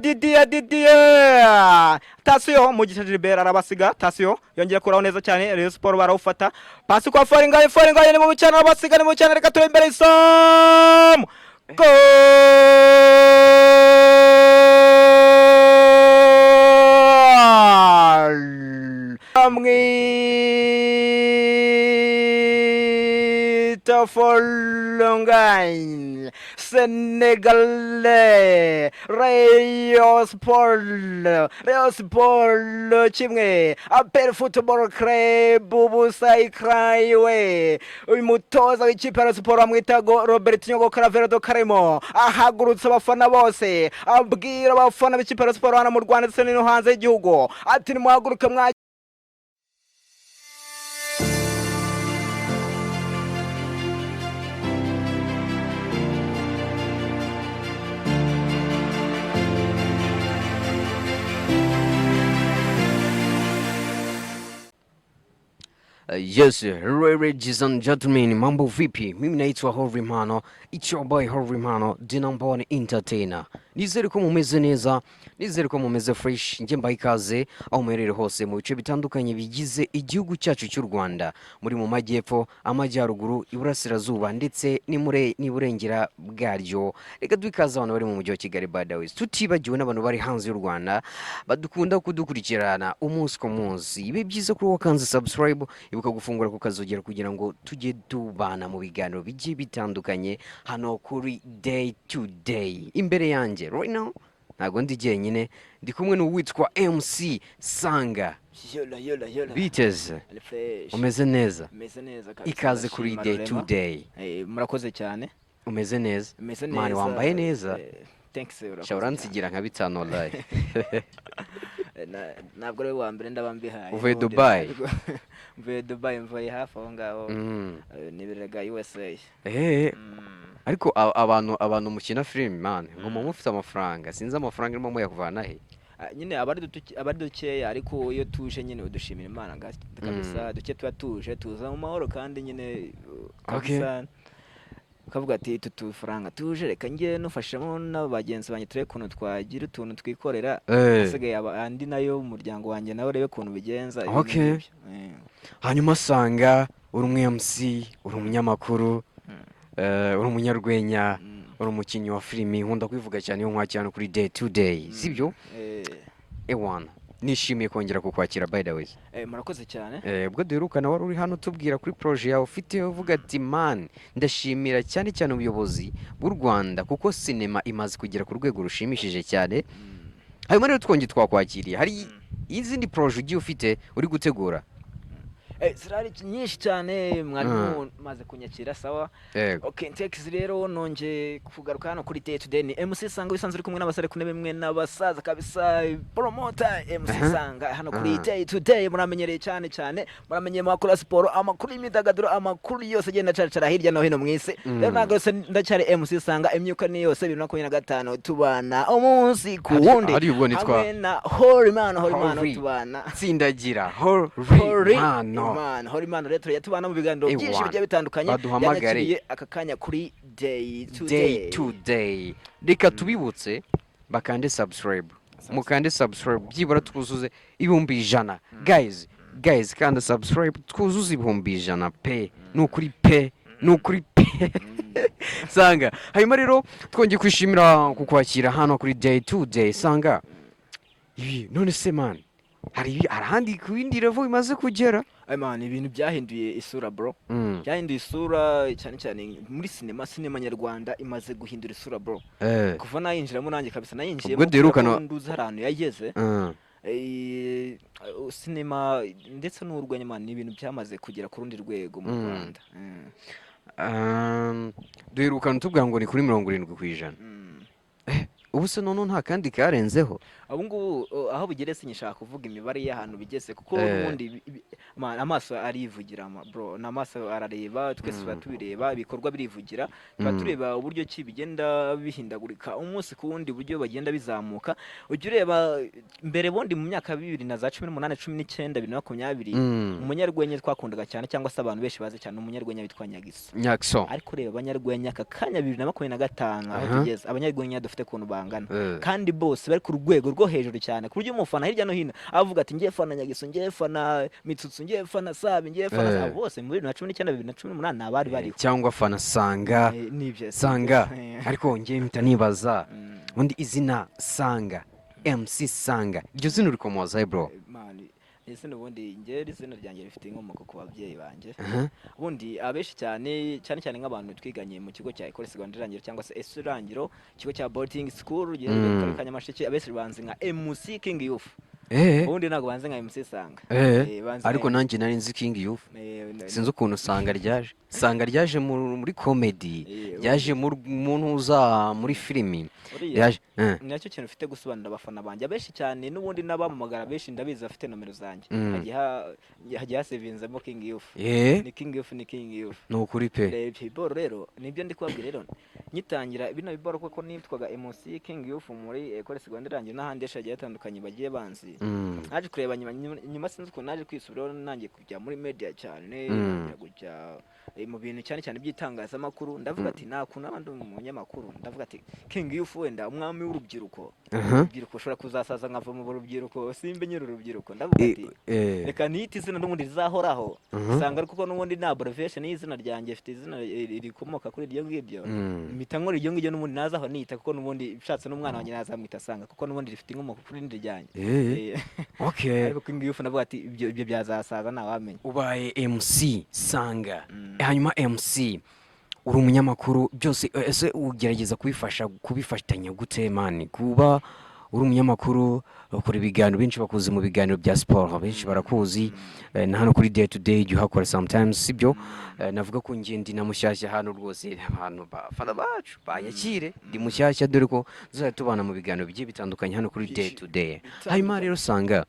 Didier, Didier, Tasiyo Mugisha Gilbert arabasiga. Tasiyo yongeye kuraho neza cyane. Rayon Sport barawufata. Pasi kwa Faringaye, Faringaye ni mu cyane, arabasiga, ni mu cyane. Reka turebe imbere izamu. Goal! Bamwita Folongain Senegale. Rayon Sport, Rayon Sport 1, APR Football Club 0. Ikrayiwe uyu mutoza w'ikipe ya Rayon Sport bamwita Robertinho Gocaravero do Carmo ahagurutse abafana bose, abwira abafana b'ikipe ya Rayon Sport hano mu Rwanda ndetse no hanze y'igihugu ati: "Nimuhaguruke mwa." Yes, ladies and gentlemen, mambo vipi? Mimi naitwa Holy Mano, it's your boy Holy Mano, the number one entertainer. Nizere ko mumeze neza, nizere ko mumeze fresh. Njye mbaha ikaze aho muherereye hose mu bice bitandukanye bigize igihugu cyacu cy'u Rwanda, muri mu majyepfo, amajyaruguru, iburasirazuba ndetse n'iburengera bwaryo. Reka duhe ikaze abantu bari mu mujyi wa Kigali, by the way, tutibagiwe n'abantu bari hanze y'u Rwanda badukunda kudukurikirana umunsi ku munsi. Ibe byiza kuri wakanze subscribe, ibuka gufungura ku kazogera kugira ngo tujye tubana mu biganiro bigiye bitandukanye hano kuri Day to Day. Imbere yanjye right now ntabwo ndi jyenyine, ndi kumwe n'uwitwa MC Sanga. Yola yola yola. Biteze? Ari fresh. Umeze neza? Meze neza kabisa. Ikaze kuri Ndashima Day Rurema. to Day. Murakoze cyane. Umeze neza? Meze neza. Mani, wambaye neza. Thanks, urakoze Shobora cyane. nsigira nka bitanu wallahi. Ntabwo ari we wa mbere ndaba mbihaye. Uvuye Ubundi Dubai? Mvuye Dubai, mvuye hafi aho ngaho. Niberega USA. Ariko abantu mukina filime, man, ngo muba mufite amafaranga, sinzi amafaranga irimo muyavana he. Ah, nyine aba ari dukeya, ariko iyo tuje nyine udushimira Imana kabisa. Duke tuba tuje tuza mu mahoro kandi nyine kabisa ukavuga ati: "Utu tufaranga tuje, reka njye nufashamo na bagenzi banjye, turebe ukuntu twagira utuntu twikorera." Asigaye andi nayo umuryango wanjye nawe urebe ukuntu bigenza, ibintu nk'ibyo. Hanyuma usanga uri umu MC, uri umunyamakuru, uri umunyarwenya, uri umukinnyi wa filimi. Nkunda kwivuga cyane iyo nkwakira hano kuri Day to Day, sibyo? Eh. Ewana, nishimiye kongera kukwakira, by the way. Murakoze cyane. Ubwo duherukana wari uri hano tubwira kuri projet yawe ufite, uvuga ati: "Man, ndashimira cyane cyane ubuyobozi bw'u Rwanda kuko sinema imaze kugera ku rwego rushimishije cyane." Hanyuma rero twongeye twakwakiriye, hari izindi projet ugiye ufite uri gutegura? Zirahari nyinshi cyane, mwari mumaze kunyakira sawa. Yego. Okay, Ntex rero nongeye kugaruka hano kuri Day to Day. Ni MC Sanga bisanzwe, uri kumwe n'abasore ku ntebe imwe n'abasaza kabisa, promoter MC Sanga hano kuri Day to Day. Muramenyereye cyane cyane, muramenyeye amakuru ya siporo, amakuru y'imyidagaduro, amakuru yose agenda acacara hirya no hino mu isi. Rero ntabwo yose ndacyari MC Sanga, imyuka ni yose, 2025 tubana umunsi ku wundi Hari ubwo nitwa hamwe na Horimano, Horimano Hori. tubana. Tsindagira. Hori Horimano. Imana, Hori Imana. Rero turajya tubana mu biganiro byinshi Ewana. bigiye bitandukanye. Baduhamagare. Yanyakiriye aka kanya kuri Day to Day Day. to Day. Reka tubibutse bakande subscribe, mukande subscribe byibura twuzuze 100,000. Guys, guys, kanda subscribe twuzuze 100,000 pe, ni ukuri pe, ni ukuri pe. Sanga, hanyuma rero twongeye kwishimira kukwakira hano kuri Day to Day. Sanga, ibi none se man, hari ahandi ku yindi level bimaze kugera? Ay man, ibintu byahinduye isura, bro. Byahinduye isura cyane cyane muri sinema. Sinema nyarwanda imaze guhindura isura, bro. Kuva nayinjiramo nanjye kabisa, nayinjiyemo Ubwo duherukana kubera ko nduzi hari ahantu yageze. Sinema ndetse n'urwenya, man, ni ibintu byamaze kugera ku rundi rwego mu Rwanda. Duherukana tubwira ngo ni kuri 70%. Ubu se none nta kandi karenzeho? Ubu ngubu aho bugere sinyishaka kuvuga imibare y'ahantu bigeze kuko n'ubundi amaso arivugira, bro, n'amaso arareba, twese tuba tubireba, ibikorwa birivugira, tuba tureba uburyo ki bigenda bihindagurika umunsi ku wundi, uburyo bagenda bizamuka. Ujya ureba mbere bundi mu myaka bibiri na za 18, 19, 2020, umunyarwenya twakundaga cyane cyangwa se abantu benshi bazi cyane, umunyarwenya witwa Nyagiso. Nyakso. Ariko reba abanyarwenya aka kanya, 2025 aho tugeze, abanyarwenya dufite ukuntu bangana, kandi bose bari ku rwego rwo hejuru cyane, ku buryo umufana hirya no hino avuga ati: "Ngiye fana Nyagiso, ngiye fana Mitsutsu, ngiye fana Sabi, ngiye fana Sabi." Bose muri 2019, 2018 ni abari bariho. Cyangwa fana Sanga. Nibyo. Sanga. Ariko ngewe mpita nibaza, undi izina Sanga, MC Sanga, iryo zina urikomoza he, bro? Man, izina ubundi njye izina ryanjye rifite inkomoko ku babyeyi banjye. Aha. Ubundi abenshi cyane cyane cyane nk'abantu twiganye mu kigo cya Ecole Secondaire Rangiro cyangwa se ESO Rangiro, ikigo cya boarding school giherereye mu karere ka Nyamasheke, abenshi banzi nka MC King Youth. Ubundi ntabwo banzi nka MC Sanga. Banzi Ariko nka nanjye nari nzi King Youth. Sinzi ukuntu Sanga ryaje. Sanga ryaje muri comedy, ryaje mu ntuza, muri filimi. Uriya ryaje. Ni nacyo kintu ufite gusobanurira abafana banjye abenshi cyane, n'ubundi n'abamamagara benshi ndabizi bafite nomero zanjye. Hagiye hasevinzemo King Youth. Ni King Youth, ni King Youth. Ni ukuri pe. Reba ibiboro rero, nibyo ndi kubabwira rero ngitangira bino biboro, kuko nitwaga MC King Youth muri Ecole Secondaire Rangiro n'ahandi henshi hagiye hatandukanye bagiye banzi. Naje kureba nyuma, sinzi ukuntu naje kwisubiraho, nangiye kujya muri media cyane, ntangira kujya mu bintu cyane cyane by'itangazamakuru. Ndavuga ati nta kuntu naba ndi umunyamakuru, ndavuga ati King Youth wenda umwami w'urubyiruko, urubyiruko ushobora kuzasaza nkava mu rubyiruko simbe nyiri urubyiruko. Ndavuga ati reka niyite izina n'ubundi rizahoraho, usanga ariko kuko n'ubundi nta abbreviation y'izina ryanjye, ifite izina rikomoka kuri iryo ngiryo. Mpita nkora iryo ngiryo n'ubundi nazaho niyita, kuko n'ubundi ushatse n'umwana wanjye nazamwita Sanga, kuko n'ubundi rifite inkomoko kuri rindi ryanjye. Ariko King Youth ndavuga ati ibyo byazasaza ntawamenya. Ubaye MC Sanga. Hanyuma MC, uri umunyamakuru byose, ese ugerageza kubifasha kubifatanya gute, man? Kuba uri umunyamakuru, ukora ibiganiro, benshi bakuzi mu biganiro bya siporo, benshi barakuzi, na hano kuri Day to Day jya uhakora sometimes, sibyo? Navuga ko njye ndi na mushyashya hano rwose, abantu bafana bacu banyakire, ndi mushyashya, dore ko tuzajya tubana mu biganiro bigiye bitandukanye hano kuri Day to Day. Hanyuma rero usanga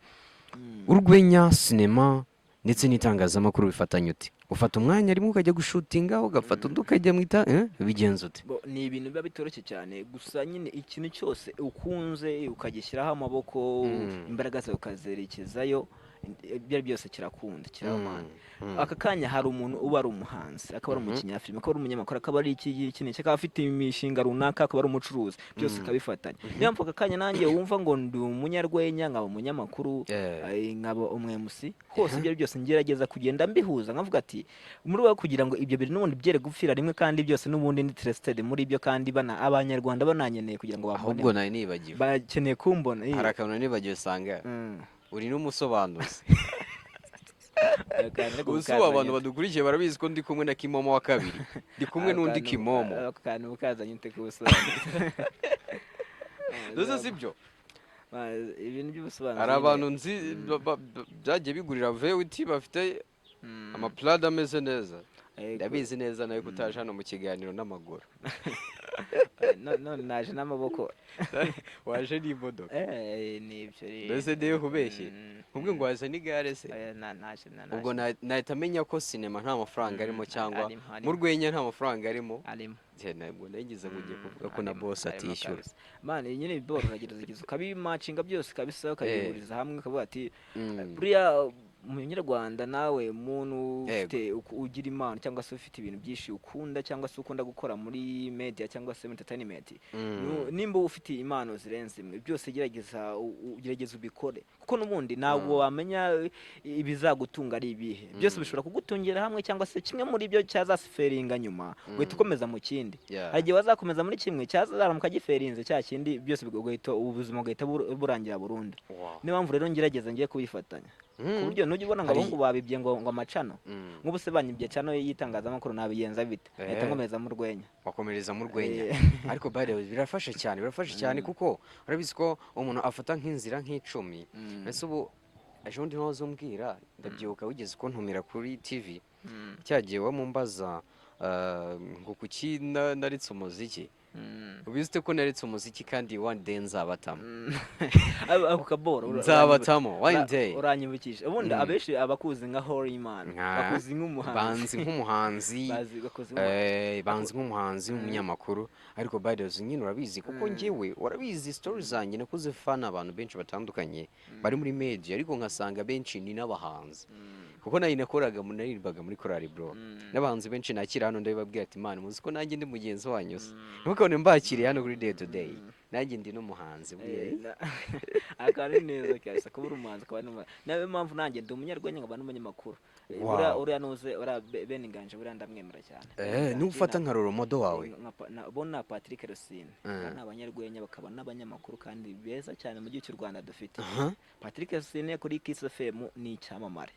urwenya, sinema ndetse n'itangazamakuru bifatanya ute? Ufata umwanya rimwe ukajya gushutinga, ugafata undi ukajya mu ita, bigenza ute? Bo, ni ibintu biba bitoroshye cyane, gusa nyine ikintu cyose ukunze ukagishyiraho amaboko, imbaraga zawe ukazerekezayo, ibyo ari byose kirakunda, kirabamana. Aka kanya hari umuntu uba ari umuhanzi, akaba ari umukinnyi wa filime, akaba ari umunyamakuru, akaba ari iki iki n'iki, akaba afite imishinga runaka, akaba ari umucuruzi, byose akabifatanya. Niyo mpamvu aka kanya nanjye wumva ngo ndi umunyarwenya, nkaba umunyamakuru, nkaba umu MC hose, ibyo ari byose ngerageza kugenda mbihuza, nkavuga ati muri we kugira ngo ibyo bintu n'ubundi byere gupfira rimwe, kandi byose n'ubundi ndi interested muri byo, kandi bana abanyarwanda bananyeneye kugira ngo bambone. Ahubwo nari nibagiwe. Bakeneye kumbona. Hari akantu nibagiwe, usanga uri n'umusobanuzi. Akantu ariko Ubu si kazanye abantu badukurikiye barabizi ko ndi kumwe na Kimomo wa kabiri, ndi kumwe n'undi Kimomo. Ako kantu kazanye ute kubusobanuzi? Ndetse si byo? Ibintu by'ubusobanuzi Hari nyine. abantu nzi byagiye bigurira vewiti, bafite amaplade ameze neza. Ndabizi neza nawe ko utaje hano mu kiganiro n'amaguru. None naje n'amaboko. Waje n'imodoka. Nibyo rero. Mbese niyo kubeshye? Nkubwe ngo waje n'igare se? Oya, naje Ubwo nahita menya ko sinema nta mafaranga arimo, cyangwa Arimo, arimo. mu rwenya nta mafaranga arimo. Arimo. Njye ntabwo nagize ngo ugiye kuvuga ko na Arimo, boss arimo atishyura. Kabisa. Man, nyine biboro uragerageza ukabimacinga byose kabisa, ukabihuriza hamwe, ukavuga ati buriya umunyarwanda nawe muntu ufite ugira impano cyangwa se ufite ibintu byinshi ukunda cyangwa se ukunda gukora muri media cyangwa se muri entertainment, nimba ufite impano zirenze imwe, byose gerageza ugerageze ubikore, kuko n'ubundi ntabwo wamenya ibizagutunga ari ibihe. Byose bishobora kugutungira hamwe, cyangwa se kimwe muri byo cyazasiferinga nyuma ugahita ukomeza mu kindi. Hari igihe wazakomeza muri kimwe, cyazaramuka giferinze cya kindi, byose ugahita ubuzima bugahita burangira burundu. Niyo mpamvu rero ngerageza ngiye kubifatanya, ku buryo nujya ubona ngo abahungu babibye ngo amacano, nk'ubu se banyibye channel y'itangazamakuru, nabigenza bite? Nahita nkomeza mu rwenya. Wakomereza mu rwenya. Ariko by the way birafasha cyane, birafasha cyane, kuko urabizi ko umuntu afata nk'inzira nk'icumi. Mbese ubu ejo bundi ntiwaza umbwira, ndabyibuka wigeze kuntumira kuri TV, cyagiye wamumbaza ngo kuki naretse umuziki. Ubizi ute ko naretse umuziki kandi one day nzabatamo? Ako kaboro Nzabatamo one day. Uranyibukije ubundi abenshi abakuzi nka Holyman, bakuzi nk'umuhanzi. Banzi nk'umuhanzi. Bakuzi nk'umuhanzi. Banzi nk'umuhanzi w'umunyamakuru, ariko by the way nyine urabizi kuko njyewe urabizi story zanjye, nakuze fana abantu benshi batandukanye bari muri media, ariko nkasanga benshi ni n'abahanzi, kuko nayo nakoraga naririmbaga muri korali, bro. N'abahanzi benshi nakira hano ndabibabwira ati: "Man, muzi ko nanjye ndi mugenzi wanyu se?" Ntukabone mbakiriye hano kuri Day to Day. Nanjye ndi n'umuhanzi buriya. Akaba ari neza kabisa kuba uri umuhanzi, ukaba n'umuhanzi. Niyo mpamvu nanjye ndi umunyarwenya nkaba n'umunyamakuru. Wow. Uriya nuze uriya Ben Nganji, buriya ndamwemera cyane. Eh, niba ufata nka role model wawe. Bo na Patrick Rusine. Aba ni abanyarwenya bakaba n'abanyamakuru kandi beza cyane mu gihugu cy'u Rwanda dufite. Patrick Rusine kuri Kiss FM ni icyamamare.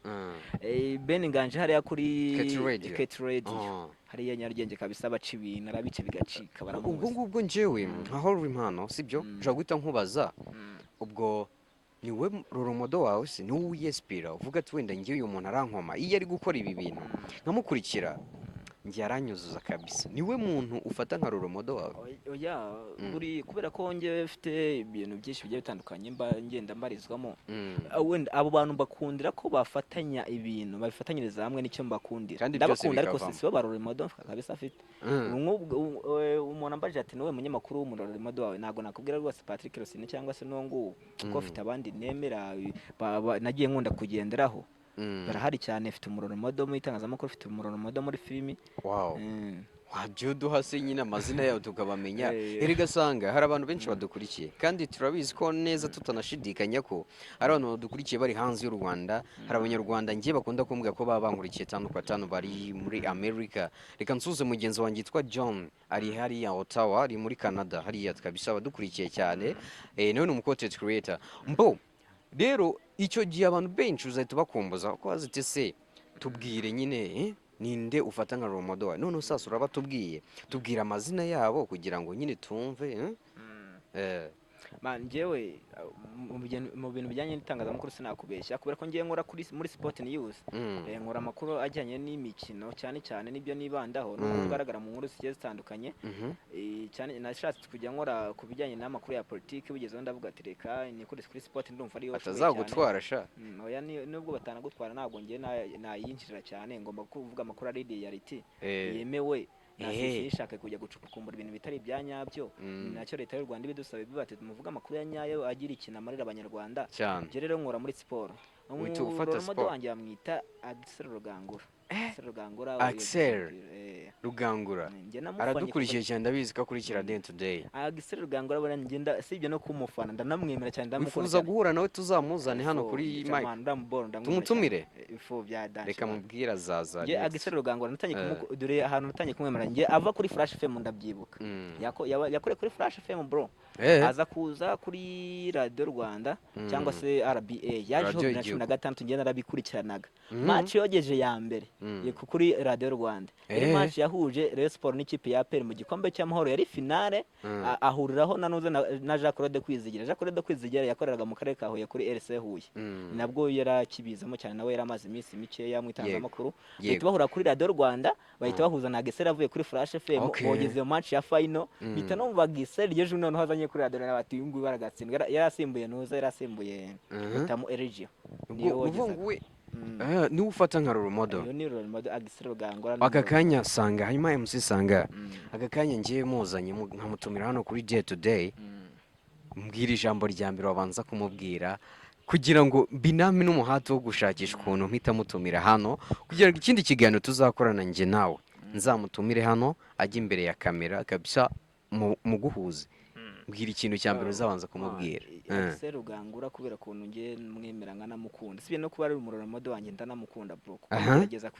Ben Nganji hariya kuri KT Radio. KT Radio. Hariya Nyarugenge kabisa, baca ibintu, arabica bigacika, Ubwo baramuzi. ngubwo njyewe nka Holy Impano, sibyo, nshobora guhita nkubaza, ubwo ni we role model wawe se, ni wowe wiyesipira uvuga ati wenda njyewe uyu muntu arankoma iyo ari gukora ibi bintu nkamukurikira, njye aranyuzuza kabisa, ni we muntu ufata nka role model wawe? Oya, buri kubera ko njyewe mfite ibintu byinshi bigiye bitandukanye mba ngenda mbarizwamo. Wenda abo bantu mbakundira ko bafatanya ibintu, babifatanyiriza hamwe, nicyo mbakundira. Kandi byose Ndabakunda ariko bikavamo. si bo ba role model kabisa afite. Nk'ubwo umuntu ambajije ati niwe munyamakuru w'umu role model wawe, ntabwo nakubwira rwose Patrick Rusine cyangwa se n'uwo nguwo, kuko afite abandi nemera nagiye nkunda kugenderaho. Barahari cyane. Mfite umu role model mu itangazamakuru, mfite umu role model muri filimi. Wajya uduha se nyine amazina yabo tukabamenya? Eh. Erega asanga hari abantu benshi badukurikiye, kandi turabizi ko neza tutanashidikanya ko hari abantu badukurikiye bari hanze y'u Rwanda. Hari Abanyarwanda ngiye bakunda kumbwira ko baba bankurikiye tanu kwa tanu bari muri Amerika. Reka nsuhuze mugenzi wanjye yitwa John, ari hariya Ottawa, ari muri Canada hariya kabisa, abadukurikiye cyane. Nawe ni umu content creator. Mbo rero icyo gihe abantu benshi uzahita ubakumbuza ko bazi ati se tubwire nyine, ninde ufata nka role model wawe? None sasa urabatubwiye, tubwira amazina yabo kugira ngo nyine tumve, eh? Man, njyewe mu bintu bijyanye n'itangazamakuru sinakubeshya, kubera ko ngiye nkora kuri muri sport news. Nkora amakuru ajyanye n'imikino cyane cyane, nibyo nibandaho nuko bigaragara mu nkuru zigiye zitandukanye. Cyane nashatse kujya nkora ku bijyanye n'amakuru ya politiki, bugezeho ndavuga ati reka nikore kuri sport, ndumva ariyo nshoboye cyane. Atazagutwara sha. Oya, nubwo batanagutwara ntabwo ngiye nayinjirira cyane, ngomba kuvuga amakuru ari reality yemewe. Nashake kujya gucukumbura ibintu bitari ibya nyabyo. Ni nacyo leta y'u Rwanda ibidusaba, ibiba ati muvuge amakuru ya nyayo agira ikintu amarira Abanyarwanda. Cyane. Njye rero nkora muri siporo. Uhita ufata Role model siporo. wanjye bamwita Axel Rugangura. Axel Rugangura. Axel Rugangura. Njye namufanye Aradukurikiye cyane, ndabizi ko akurikira Day to Day. Axel Rugangura buriya ngenda sibyo no kumufana, ndanamwemera cyane, ndamukunda Wifuza cyane. guhura nawe, tuzamuzane hano kuri Ifu, mic? man, ndamubona, ndamwemera Tumutumire? cyane. Ifu bya danger, Reka man. mubwire azaza Njye next. Axel Rugangura natangiye dore ahantu natangiye kumwemera, njye ava kuri Flash FM, ndabyibuka. Yakoreye kuri Flash FM, bro. Aza kuza kuri Radio Rwanda cyangwa se RBA yajeho Radio 2016, y'igihugu. njye narabikurikiranaga. Match yogeje ya mbere kuri Radio Rwanda yari match yahuje Rayon Sport n'ikipe ya APR mu gikombe cy'amahoro, yari finale. Ahuriraho na nuze na Jean Claude Kwizigira. Jean Claude Kwizigira yakoreraga mu karere ka Huye kuri RC Huye. Nabwo yarakibizamo cyane, nawe yari amaze iminsi mikeya mu itangazamakuru. Bahita bahura kuri Radio Rwanda, bahita bahuza na Gesera avuye kuri Flash FM. Bogeze iyo match ya final, mpita numva Gisele iryo jwi noneho azanye kuri Radio Rwanda, bati uyu nguyu baragatsindwa. Yari asimbuye nuza, yari asimbuye Rutamu Erigio. Ubwo Niwe uvuga wogezaga. ngo we niwe ufata nka role model? Uyu ni role model, Axel Rugangura. Aka kanya sanga hanyuma MC Sanga, aka kanya ngiye muzanye nkamutumira hano kuri Day to Day, mbwira ijambo rya mbere wabanza kumubwira kugira ngo biname n'umuhate wo gushakisha ukuntu mpita mutumira hano, kugira ngo ikindi kiganiro tuzakorana njye nawe nzamutumire hano, ajye imbere ya kamera kabisa muguhuze. Mbwira ikintu cya mbere uzabanza kumubwira. Axel Rugangura, kubera ukuntu ngiye mwemera nkanamukunda, sibye no kuba ari umu role model wanjye, ndanamukunda bro, kuko ngerageza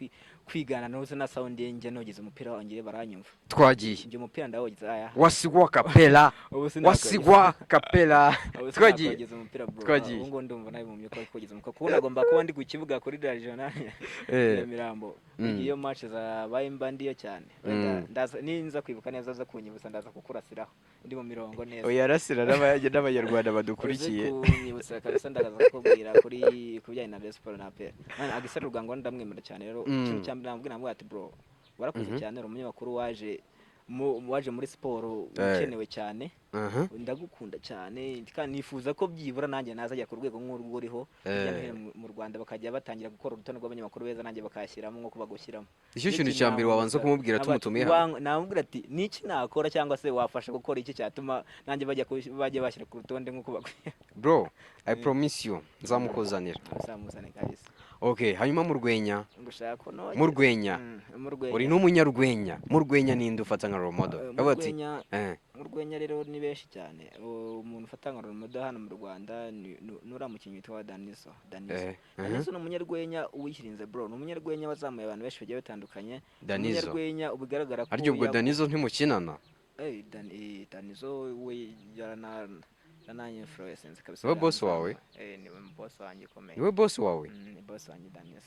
kwigana nuze na sound ye, njye nogeza umupira wanjye baranyumva. Twagiye. Njye umupira ndawogeza aya. Wasigwa kapela. Ubu sinakogeza. Wasigwa kapela. Ubu Twagiye. sinakogeza umupira, bro. Twagiye. Ubu ngubu ndumva nawe mu myuka yo kogeza umupira, kuko nagomba kuba ndi ku kibuga kuri regional Nyamirambo. Iyo match zabaye mba ndiyo cyane. Wenda ninza kwibuka neza aza kunyibutsa, ndaza kukurasiraho ndi mu mirongo neza. Oya, arasira n'Abanyarwanda badukurikiye. Uze kunyibutsa kabisa, ndaza kukubwira kuri ku bijyanye na Rayon Sport na APR. Man, Axel Rugangura ndamwemera cyane rero. Ikintu cya mbere namubwira, namubwira ati bro, warakoze cyane, uri umunyamakuru waje muri siporo ukenewe cyane. Ndagukunda cyane kandi nifuza ko byibura nanjye nazajya ku rwego nk'urwo uriho hirya no hino mu Rwanda, bakajya batangira gukora urutonde rw'abanyamakuru beza, nanjye bakashyiramo nk'uko bagushyiramo. Nicyo Nicyo kintu kintu cya mbere wabanza namubwira. kumubwira tumutumiye hano. Namubwira ati niki nakora cyangwa se wafasha gukora iki cyatuma nanjye bajya bashyira ku rutonde nk'uko bakwiye. Bro, I promise you nzamukuzanira. Uzamuzane kabisa. Okay, hanyuma mu rwenya? Ngushaka ko nogeza. Mu rwenya. Mu rwenya. Uri n'umunyarwenya. Mu rwenya ninde ufata nka role model? Mu Bavuga ati, rwenya. Mu rwenya rero ni benshi cyane. Umuntu ufata nka role model hano mu Rwanda ni uriya mukinnyi witwa Danizo. Danizo. Danizo ni umunyarwenya uwihirinze, bro. Ni umunyarwenya wazamuye abantu benshi bagiye batandukanye. Ni Danizo. umunyarwenya ubigaragara ko Harya ubwo Danizo ntimukinana? Danizo we yarananyinfluencinze kabisa. Niwe boss wawe? Eh, ni boss wanjye ukomeye. Niwe boss wawe? Ni boss wanjye, Danizo.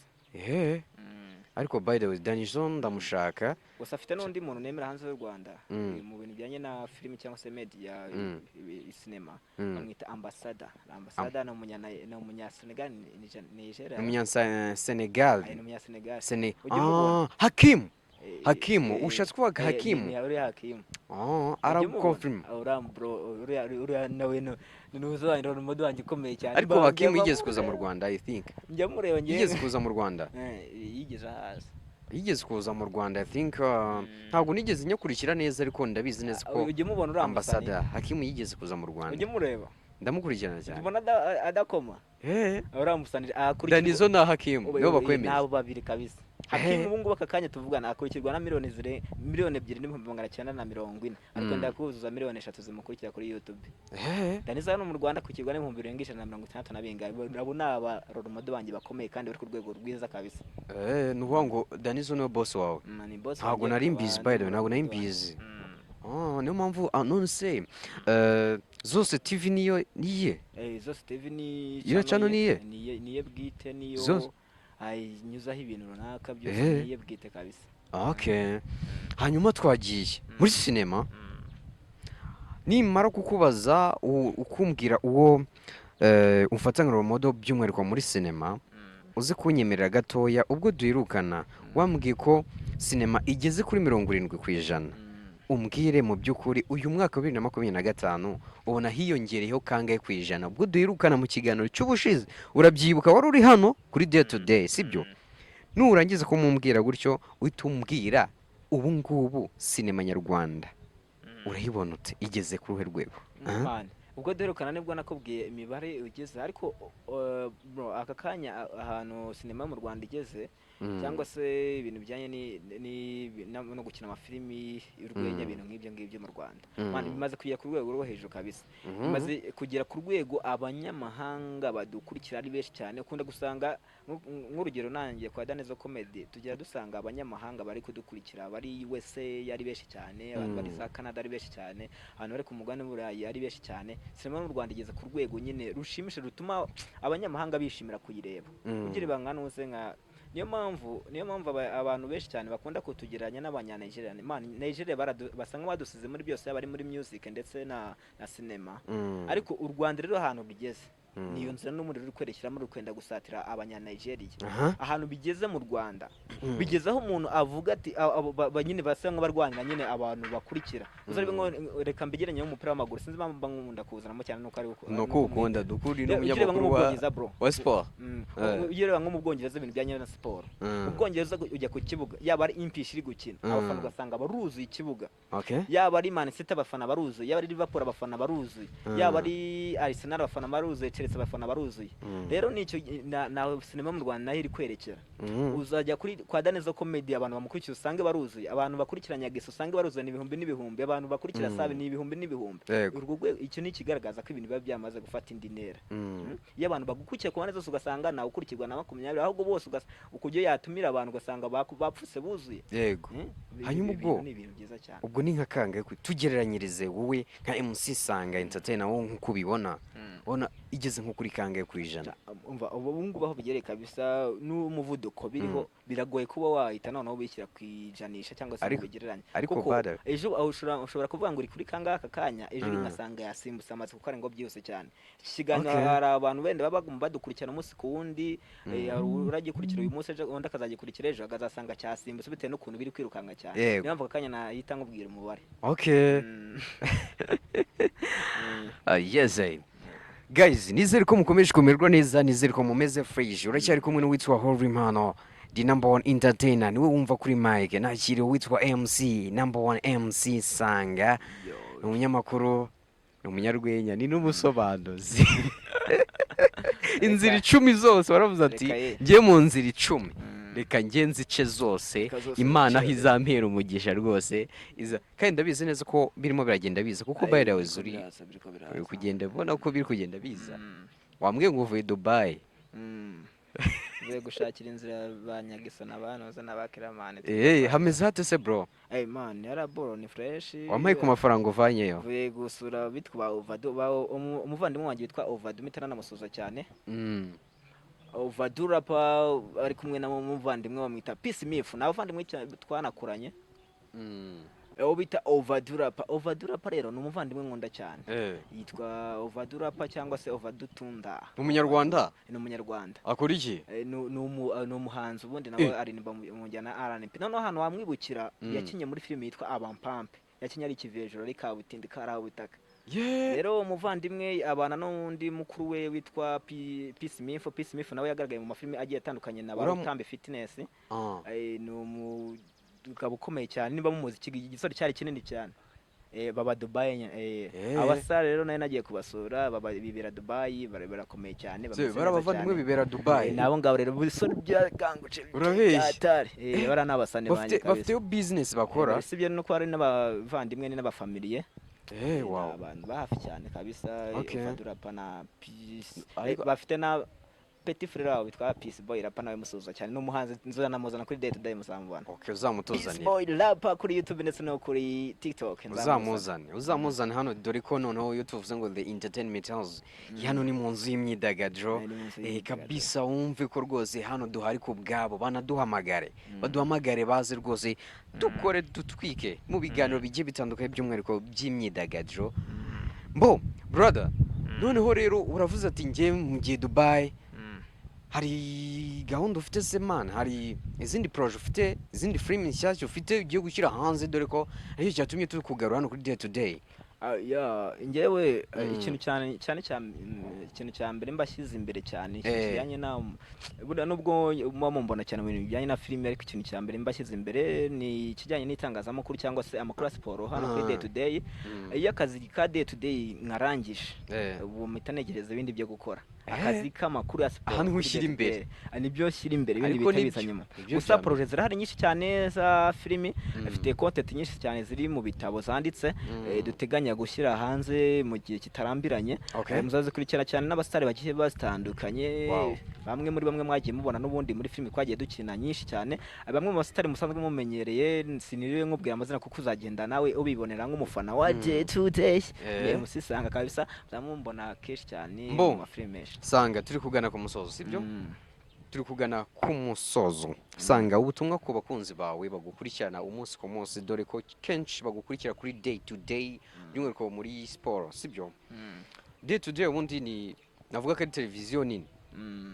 Ariko by the way, Danizo ndamushaka. Gusa afite n'undi muntu nemera hanze y'u Rwanda mu bintu bijyanye na filimi cyangwa se media, sinema, bamwita Ambassador. Ambassador ni umunya Senegal, Nigeria. Umunyasenegal? Ni umunya Senegal. Sene Ujya umubona? Ah, Hakimu. Eh, Hakimu, ushatse kuvuga Hakimu? Ni uriya Hakimu. Ah, Ujya aragukonfirma. umubona? Uriya bro, uriya nawe ni nuza wanjye, ni umudu wanjye ukomeye cyane. Ariko Hakimu yigeze kuza mu Rwanda, I think. Njya mureba njyewe. Yigeze kuza mu Rwanda. Eh, yigeze ahaza. Yigeze kuza mu Rwanda, I think. Ntabwo nigeze nyakurikira neza, ariko ndabizi neza ko Ujya umubona uriya musani? Ambassador Hakimu yigeze kuza mu Rwanda. Ujya umureba? Ndamukurikirana cyane. Ubona adakoma? Uriya musani akurikirwa Danizo na Hakimu nibo bakwemeza. Nabo babiri kabisa. Hakimu ubu ngubu aka kanya tuvugana akurikirwa na miliyoni zire 2,940,000, ariko ndakuzuza 3 miliyoni zimukurikira kuri YouTube. Danizo hano mu Rwanda akurikirwa n'ibihumbi birenga 160 na bingahe. Abo ni aba role model banjye bakomeye kandi bari ku rwego rwiza kabisa. Ni ukuvuga ngo Danizo niwe boss wawe? Ni boss Ntabwo wanjye, nari akaba mbizi, by the way, ntabwo nari n'umu role model mbizi. wanjye. Ah, niyo mpamvu. None se Zose TV niyo niye? Eh, Zose TV ni Iyo channel ni iye? Niye bwite, niyo Zose? ayinyuzaho ibintu runaka byose, niye bwite kabisa. Okay, hanyuma twagiye muri sinema. Nimara kukubaza ukumbwira uwo umfata nka role model by'umwihariko muri sinema, uze kunyemerera gatoya. Ubwo duherukana wambwiye ko sinema igeze kuri 70%. Umbwire mu by'ukuri, uyu mwaka wa 2025 ubona hiyongereyeho kangahe ku ijana? Ubwo duherukana mu kiganiro cy'ubushize, urabyibuka, wari uri hano kuri Day to Day, sibyo? Nurangiza kumumbwira gutyo, uhita umbwira ubu ngubu sinema nyarwanda urayibona ute, igeze ku ruhe rwego? Aha. Man, ubwo duherukana nibwo nakubwiye imibare ugeze, ariko bro, aka kanya ahantu sinema mu Rwanda igeze cyangwa se ibintu bijyanye no gukina amafilimi y'urwenya, ibintu nk'ibyo ngibyo mu Rwanda, man, bimaze kugera ku rwego rwo hejuru kabisa. Bimaze kugera ku rwego abanyamahanga badukurikira ari benshi cyane. Ukunda gusanga nk'urugero nanjye kwa Danezo Comedy tugera dusanga abanyamahanga bari kudukurikira bari USA ari benshi cyane, abantu bari za Canada ari benshi cyane, abantu bari ku mugabane w'Uburayi ari benshi cyane. Sinema mu Rwanda igeze ku rwego nyine rushimishije, rutuma abanyamahanga bishimira kuyireba. Ugira ibanga nuze nka niyo mpamvu abantu benshi cyane bakunda kutugereranya n'abanya Nigeria. Man, Nigeria basa nk'abadusize muri byose, yaba ari muri music ndetse na sinema. Ariko u Rwanda rero ahantu rugeze, niyo nzira n'umuriro uri kwerekeramo, ruri kwenda gusatira abanya Nigeria. Ahantu bigeze mu Rwanda, bigeze aho umuntu avuga ati abo nyine basa nk'abarwanira nyine abantu bakurikira. Uzi reka mbigeranye n'umupira w'amaguru, sinzi impamvu mba nkunda kuwuzanamo cyane, nuko ari Ni uko ukunda dukuri Ujya ureba nko n'umunyamakuru mu wa Bwongereza, bro. wa siporo. Iyo ureba nko mu Bwongereza, ibintu bijyanye na siporo, mu Bwongereza ujya ku kibuga, yaba ari Ipswich iri gukina, abafana ugasanga baruzuye ikibuga. Yaba ari Man City, abafana baruzuye, yaba ari Liverpool, abafana baruzuye, yaba ari Arsenal, abafana baruzuye, Chelsea, abafana baruzuye. Rero nicyo na sinema mu Rwanda nayo iri kwerekera. Uzajya kuri kwa Danezo Comedy, abantu bamukurikira usange baruzuye, abantu bakurikira Nyagiso usange baruzuye, ni ibihumbi n'ibihumbi, abantu bakurikira Sabe ni ibihumbi n'ibihumbi. Urwo rwego, icyo ni ikigaragaza ko ibintu biba byamaze gufata indi ntera. Iyo abantu bagukurikiye ku mpande zose, ugasanga nawe ukurikirwa na 20, ahubwo bose ukuryo yatumira abantu ugasanga bapfutse buzuye. Hanyuma Ibi ubwo bintu ni ibintu byiza cyane. Ubwo ni nka kangahe tugereranyirize wowe nka MC Sanga Entertainer, wowe nk'uko ubibona, ubona igeze nko kuri kangahe ku ijana? Umva, ubu ngubu aho bigereye kabisa n'umuvuduko biriho, biragoye kuba wahita noneho bishyira ku ijanisha cyangwa se ngo ubigereranye, Ariko kuko bada ejo aho ushobora kuvuga ngo uri kuri kangahe aka kanya, ejo ugasanga yasimbutse amaze kuko ari ngo byihuse cyane. Iki kiganiro hari abantu wenda baba baguma badukurikirana umunsi ku wundi, hari uragikurikira uyu munsi, ejo undi akazagikurikira ejo, akazasanga cyasimbutse bitewe n'ukuntu biri kwirukanka cyane. Niyo mpamvu aka kanya nahita nkubwira umubare. Yes, eh. Guys, nizere ko mukomeje kumererwa neza, nizere ko mumeze fresh. Uracyari kumwe n'uwitwa Holy Mpano, the number one entertainer, niwe wumva kuri mic. Nakiriye uwitwa MC, number one MC Sanga, ni umunyamakuru, ni umunyarwenya, ni n'umusobanuzi. Inzira 10 zose waravuze ati Reka ye. Njye mu nzira 10, reka njye nzice zose. Reka zose Imana aho nzice. izampera umugisha rwose iza, kandi ndabizi neza ko birimo biragenda biza, kuko by the way Biriko uri biraza, biriko biraza. Uri kugenda ubona ko biri kugenda biza. Wambwiye ngo uvuye Dubai. Mvuye gushakira inzira ba Nyagiso na ba Noza na ba Kiramani. Eh, hameze hate se, bro? Hey man, yara bro, ni fresh. Wampaye ku mafaranga uvanyeyo? Mvuye gusura bitwa ba Ovado, umuvandimwe wanjye witwa Ovado, mpita nanamusuhuza cyane. Ovado rapa ari kumwe na muvandimwe bamwita Peace Mif, ni abavandimwe cyane twanakuranye. Uwo bita Ovado rapa, Ovado rapa rero ni umuvandimwe nkunda cyane. Yitwa Ovado rapa cyangwa se Ovado Tunda. Umunyarwanda? Ni umunyarwanda. Akora iki? Ni umuhanzi ubundi nawe, aririmba mu njyana ya R&B. Noneho ahantu wamwibukira, yakinnye muri filime yitwa Abampampe, yakinnye ari ikivejuru, ari kabutindi karabutaka. Rero uwo muvandimwe abana n'undi mukuru we witwa Peace Mifo. Peace Mifo nawe yagaragaye mu mafilime agiye atandukanye na ba Rutambi Fitness. Ni umugabo ukomeye cyane, niba mumuzi, igisore cyari kinini cyane. Baba Dubai abasare rero nayo nagiye kubasura, baba bibera Dubai, barakomeye cyane, bameze Bari neza abavandimwe cyane. bibera Dubai? Nabo ngabo rero ibisore byakangutse Urabeshya. byatari, bariya ni abasane banjye Bafite kabisa. Bafiteyo business bakora? Usibye no kuba ari n'abavandimwe, ni n'abafamiliye. Ni abantu ba hafi cyane kabisa. Ovadurapa na Peace bafite na petit frère wabo witwa Peace Boy Rapa, nawe musuhuza cyane, ni umuhanzi nzanamuzana kuri Day to Day, muzamubona. Okay, Peace uzamutuzanire. Boy Rapa kuri YouTube ndetse no kuri TikTok nzamuzana. Uzamuzane hano, dore ko noneho iyo tuvuze ngo The Entertainment House, hano ni mu nzu y'imyidagaduro. Ni mu nzu y'imyidagaduro. Kabisa, wumve ko rwose hano duhari ku bwabo, banaduhamagare, baduhamagare baze rwose dukore, dutwike mu biganiro bigiye bitandukanye, by'umwihariko by'imyidagaduro. Mbo brother, noneho rero uravuze ati njye mu gihe Dubai, hari gahunda ufite se man? Hari izindi projet ufite, izindi filimi nshyashya ufite ugiye gushyira hanze, dore ko aricyo cyatumye tukugarura hano kuri Day to Day? Ah, ya njyewe ikintu cyane cyane cyane, ikintu cya mbere mbashyize imbere cyane, ikintu kijyanye na buriya, nubwo muba mumbona cyane mu bintu bijyanye na filime, ariko ikintu cya mbere mbashyize imbere ni ikijyanye n'itangazamakuru cyangwa se amakuru ya siporo hano kuri Day to Day. Iyo akazi ka Day to Day nkarangije, ubu mpita ntegereza ibindi byo gukora. Akazi k'amakuru ya siporo Aha niho kuri ushyira Day to imbere. Day. Ah, nibyo nshyira imbere, ibindi Ariko bihita biza nibyo, nyuma. nibyo Gusa bya mbere. projet zirahari nyinshi cyane za filimi, mfite content nyinshi cyane ziri mu bitabo zanditse, duteganya gushyira hanze mu gihe kitarambiranye. Muzazikurikira cyane n'abasitari bagiye batandukanye. Bamwe muri bamwe mwagiye mubona n'ubundi muri filimi twagiye dukina nyinshi cyane. Bamwe mu basitari musanzwe mumenyereye, siniriwe nkubwira amazina kuko uzagenda nawe ubibonera nk'umufana wa Day to Day. MC Sanga kabisa, muzamumbona kenshi cyane Mbo. mu mafilimi menshi. Sanga, turi kugana ku musozo, sibyo? Turi kugana ku musozo. Sanga, ubutumwa ku bakunzi bawe bagukurikirana umunsi ku munsi, dore ko kenshi bagukurikira kuri Day to Day, by'umwihariko muri siporo, sibyo? Day to Day ubundi ni navuga ko ari televiziyo nini.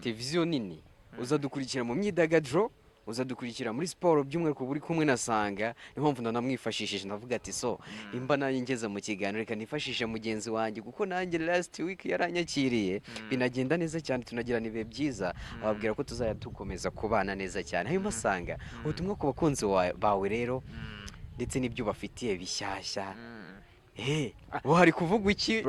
Televiziyo nini, uzadukurikira mu myidagaduro, uzadukurikira muri siporo, by'umwihariko uri kumwe na Sanga. Niyo mpamvu nanamwifashishije, ndavuga ati so imba nanjye ngeze mu kiganiro, reka nifashishe mugenzi wanjye, kuko nanjye last week yaranyakiriye binagenda neza cyane, tunagirana ibihe byiza, ababwira ko tuzajya dukomeza kubana neza cyane. Hanyuma Sanga, ubutumwa ku bakunzi bawe rero, ndetse n'ibyo bafitiye bishyashya. Ubu hari kuvugwa iki?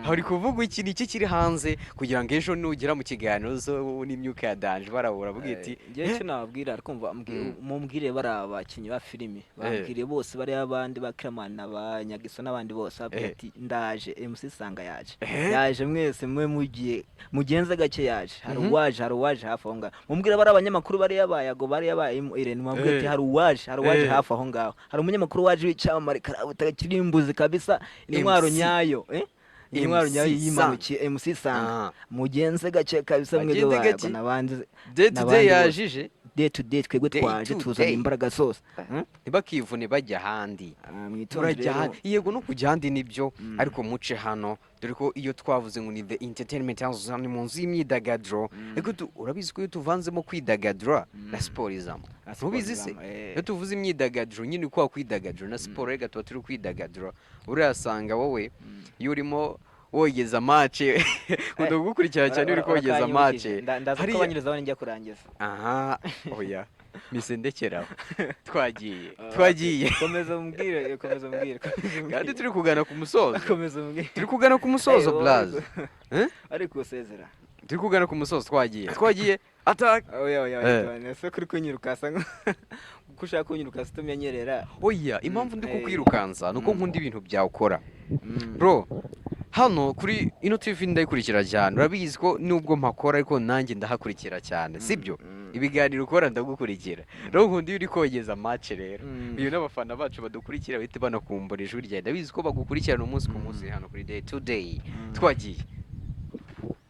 Hari kuvugwa iki? Ni iki kiri hanze kugira ngo ejo nugera mu kiganiro zo n'imyuka ya danger barabura bavuga iti Njyewe icyo nababwira, kumva, mumbwire bari abakinnyi ba filimi, bambwire bose, bariya abandi ba Kiramani na ba Nyagiso n'abandi bose, babwire ati ndaje, MC Sanga yaje. Yaje, mwese mwe mugiye mugenze gake, yaje. Hari uwaje, hari uwaje hafi aho ngaho. Mumbwire bari abanyamakuru bariya ba Yago, bariya ba Irene, mubabwire ati hari uwaje, hari uwaje hafi aho ngaho, hari umunyamakuru waje w'icyamamare karabutaka kirimbuzi kabisa, intwaro MC. nyayo, intwaro MC nyayo Sanga. yimanukiye, MC Sanga. Mugenze gake kabisa, mwebwe Bagende ba Yago gake. n'abandi Day to Day n'abandi bose. yajije. Day to Day twebwe Day twaje to tuzana day. imbaraga zose. Ntibakivune bajya ahandi. Ah, mwitonde Turajya rero. ahandi, yego, no kujya ahandi nibyo, ariko muce hano, dore ko iyo twavuze ngo ni The Entertainment House, ni mu nzu y'imyidagaduro. Ariko urabizi ko iyo tuvanzemo kwidagadura na siporo izamo. Na siporo Ntubizi se? izamo. Iyo tuvuze imyidagaduro nyine, kwa kwidagadura na siporo, reka tuba turi kwidagadura. Urasanga wowe iyo urimo wogeza match, ukunda kugukurikirana cyane iyo uri kogeza match. Ndaza kubanyurizaho njya kurangiza. Aha, oya, mise ndekeraho, twagiye, twagiye. Komeza umbwire, komeza umbwire, komeza umbwire. Kandi turi kugana ku musozo. Komeza umbwire. Turi kugana ku musozo. Eh, Blaze. Eh? Ari gusezera. Turi kugana ku musozo, twagiye attack. Oya, oya. Eh. Oya, ese kuri kunyirukasa kuko ushaka kunyirukasa utumenyerera? Oya, impamvu ndi kukwirukansa nuko nkunda ibintu byawe ukora, bro. Hano kuri ino TV ndayikurikira cyane. Urabizi ko nubwo mpakora, ariko nanjye ndahakurikira cyane, sibyo? Ibiganiro ukora ndagukurikira. Rero nkunda iyo uri kogeza match. Rero uyu n'abafana bacu badukurikira bahite banakumbura ijwi ryawe. Ndabizi ko bagukurikirana umunsi ku munsi hano kuri Day to Day. Twagiye.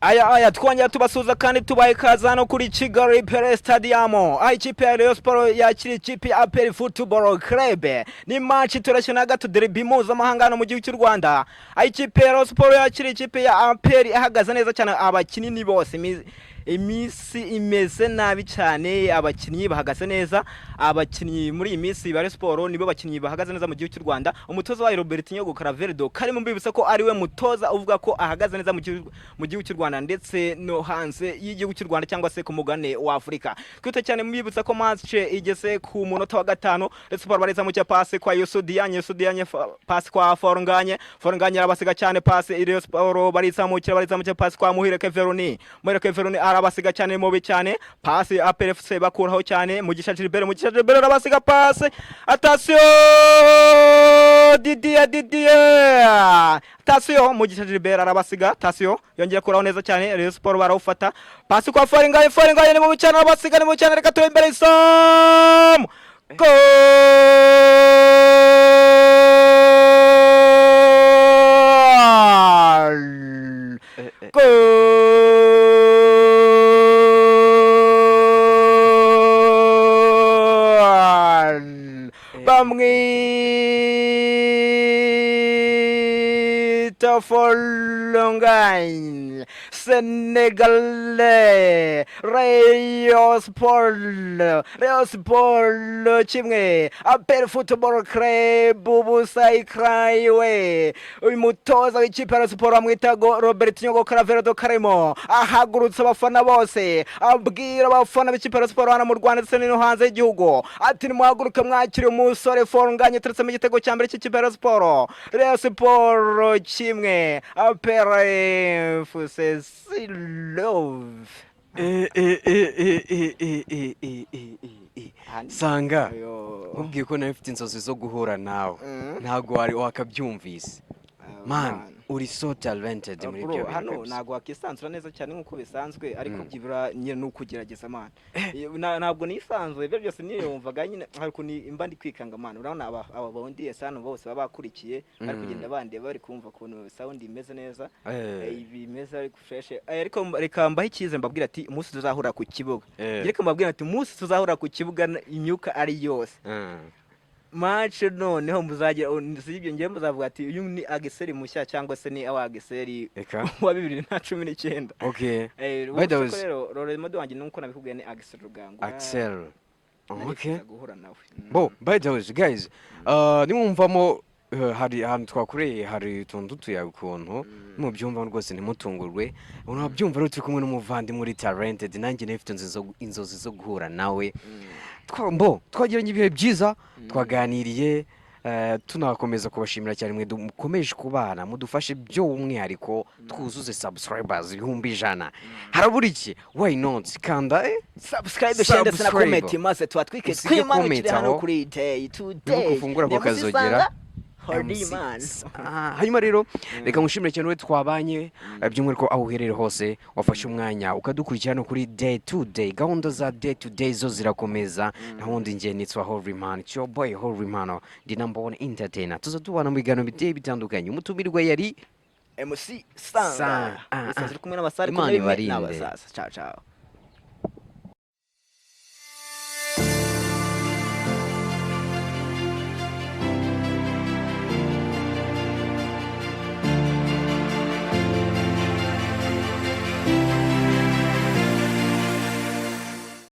Aya aya, twongera tubasuhuza kandi tubaye ikaze hano kuri Kigali Pele Stadium, aho ikipe ya Rayon Sport yakira ikipe ya APR Football Club. Ni match turashye na gato, derby mpuzamahanga hano mu gihugu cy'u Rwanda, aho ikipe ya Rayon Sport yakira ikipe ya APR ihagaze neza cyane. Abakinnyi ni bose, iminsi imeze nabi cyane, abakinnyi bahagaze neza. Abakinnyi muri iyi minsi ba Rayon Sport nibo bakinnyi bahagaze neza mu gihugu cy'u Rwanda. Umutoza wayo Robertinho Caraverdo karimo, mbibutsa ko ari we mutoza uvuga ko ahagaze neza mu gihugu cy'u Rwanda ndetse no hanze y'igihugu cy'u Rwanda cyangwa se ku mugabane wa Afurika. Twite cyane, mbibutsa ko match igeze ku munota wa 5. Rayon Sport bareza mu cya passe kwa Youssou Diagne, Youssou Diagne passe kwa Fornganye, Fornganye arabasiga cyane, passe. Rayon Sport barizamukira, barizamukira, passe kwa Muhire Keveroni, Muhire Keveroni arabasiga cyane, mubi cyane, passe. APR FC bakuraho cyane. Mugisha Gilbert, Mugisha Gilbert arabasiga, passe, attention, Didier, Didier, attention, Mugisha Gilbert arabasiga, attention, yongeye kuraho neza cyane. Rayon Sport barawufata, passe kwa Faringaye, Faringaye ni mubi cyane, arabasiga, ni mubi cyane, reka turebe imbere izamu, goal, goal! Bamwita Folongagne Senegalais. Rayon Sport, Rayon Sport 1, APR Football Club 0. Ikrayiwe uyu mutoza w'ikipe ya Rayon Sport bamwita Robertinho Cravero do Carmo ahagurutse abafana bose, abwira abafana b'ikipe ya Rayon Sport hano mu Rwanda ndetse no hanze y'igihugu ati: "Nimuhaguruke mwakire umusore Fornganye turetsemo igitego cya mbere cy'ikipe ya Rayon Sport." Rayon Sport 1, APR FC love. Sanga Ayo. nkubwiye ko nawe mfite inzozi zo guhura nawe, ntabwo wari wakabyumvise. Man, uri so talented muri Bro, ibyo bintu hano kabisa. ntabwo wakisanzura neza cyane nk'uko bisanzwe, ariko byibura nyine ni ukugerageza, man. Ntabwo nisanzuye ibyo byose, niyumvaga nyine hari ukuntu imba ndi kwikanga, man. Urabona aba bondiye hano bose baba bakurikiye, bari kugenda bandeba, bari kumva ukuntu sound imeze neza. Bimeze ari fresh. Ariko reka mbahe icyizere, mbabwira ati umunsi tuzahura ku kibuga, reka mbabwira ati umunsi tuzahura ku kibuga imyuka ari yose, match noneho muzagira, si ibyo, ngewe muzavuga ati uyu ni Agiseri mushya cyangwa se ni awa Agiseri Reka. wa 2019. Okay. By the way, Ubu rero role model wanjye nuko nabikubwiye ni Agiseri Rugangura. Axel, okay. Narifuza guhura nawe. Bo, by the way guys, nimwumvamo hari ahantu twakoreye, hari utuntu tuyaga ukuntu mubyumva rwose ntimutungurwe. Urabyumva rero, turi kumwe n'umuvandimwe uri talented, nanjye nari mfite inzozi zo guhura nawe. Bo twagiranye ibihe byiza, twaganiriye, tunakomeza kubashimira cyane mwe mukomeje kubana, mudufashe by'umwihariko twuzuze subscribers 100,000. Harabura iki? Why not kanda Subscribe, share ndetse na Subscribe. comment, maze tubatwike Usige twimanukire comment hano aho. kuri Day to Nibuka Day. ufungura ako kazogera. Hodi man. Ah, hanyuma rero reka ngushimire cyane we twabanye, by'umwihariko aho uherereye hose wafashe umwanya ukadukurikira hano kuri Day to Day. Gahunda za Day to Day zo zirakomeza. Nahundi njye nitwa Holyman, it's your boy Holyman, the number one entertainer. Tuza tubana mu biganiro bigiye bitandukanye. Umutumirwa yari MC Sanga. Ah, ah. Usanzwe uri kumwe n'abasare Imana kumwe ibarinde. n'abasaza. Ciao ciao.